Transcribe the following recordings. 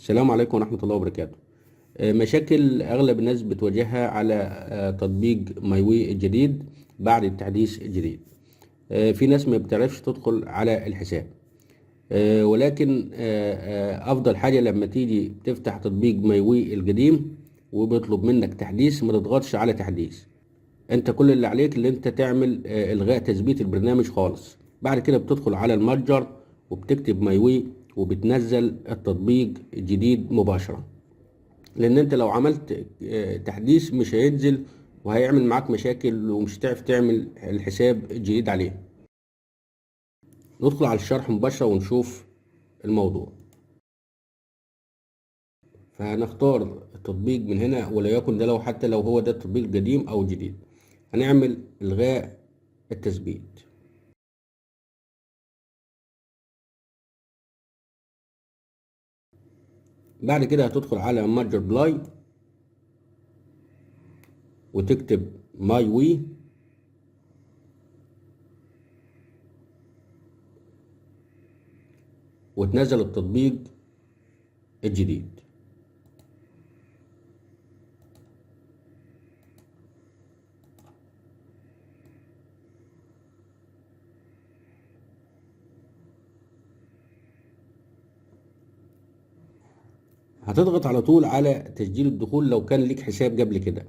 السلام عليكم ورحمة الله وبركاته. مشاكل أغلب الناس بتواجهها على تطبيق MyWi الجديد بعد التحديث الجديد. في ناس ما بتعرفش تدخل على الحساب، ولكن أفضل حاجة لما تيجي تفتح تطبيق MyWi القديم وبيطلب منك تحديث ما تضغطش على تحديث. انت كل اللي عليك اللي انت تعمل الغاء تثبيت البرنامج خالص. بعد كده بتدخل على المتجر وبتكتب MyWi وبتنزل التطبيق الجديد مباشرة، لان انت لو عملت تحديث مش هينزل وهيعمل معاك مشاكل ومش هتعرف تعمل الحساب الجديد عليه. ندخل على الشرح مباشرة ونشوف الموضوع. فهنختار التطبيق من هنا، وليكن ده لو حتى لو هو ده التطبيق القديم او الجديد. هنعمل الغاء التثبيت. بعد كده هتدخل على متجر Play وتكتب MyWi، وتنزل التطبيق الجديد. هتضغط على طول على تسجيل الدخول لو كان ليك حساب قبل كده.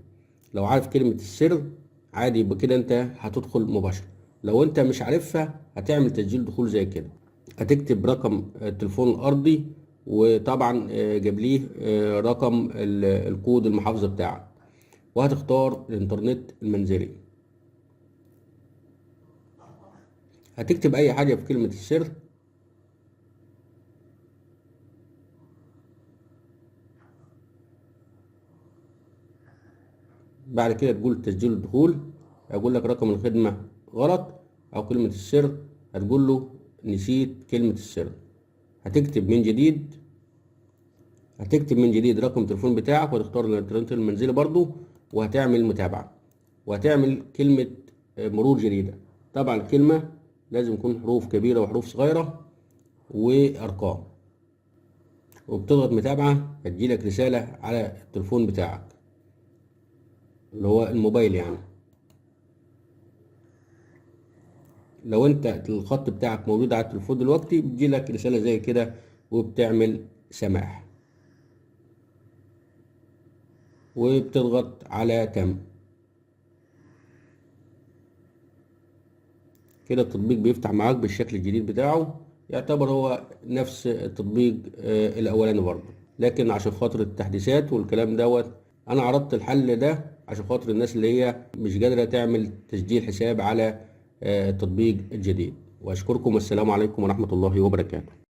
لو عارف كلمة السر عادي يبقى كده انت هتدخل مباشرة. لو انت مش عارفها هتعمل تسجيل دخول زي كده. هتكتب رقم التليفون الارضي، وطبعا جاب ليه رقم الكود المحافظة بتاعك، وهتختار الانترنت المنزلي. هتكتب اي حاجة في كلمة السر. بعد كده تقول تسجيل الدخول، هيقول لك رقم الخدمة غلط أو كلمة السر، هتقول له نسيت كلمة السر. هتكتب من جديد رقم التليفون بتاعك وتختار الانترنت المنزلي برضو، وهتعمل متابعة وهتعمل كلمة مرور جديدة. طبعا الكلمة لازم يكون حروف كبيرة وحروف صغيرة وأرقام. وبتضغط متابعة، هتجيلك رسالة على التليفون بتاعك اللي هو الموبايل يعني. لو انت الخط بتاعك موجود على التليفون دلوقتي بتجيلك رسالة زي كده وبتعمل سماح وبتضغط على تم. كده التطبيق بيفتح معاك بالشكل الجديد بتاعه، يعتبر هو نفس التطبيق الاولاني برضه، لكن عشان خاطر التحديثات والكلام دوت انا عرضت الحل ده عشان خاطر الناس اللي هي مش قادرة تعمل تسجيل حساب على التطبيق الجديد. واشكركم والسلام عليكم ورحمة الله وبركاته.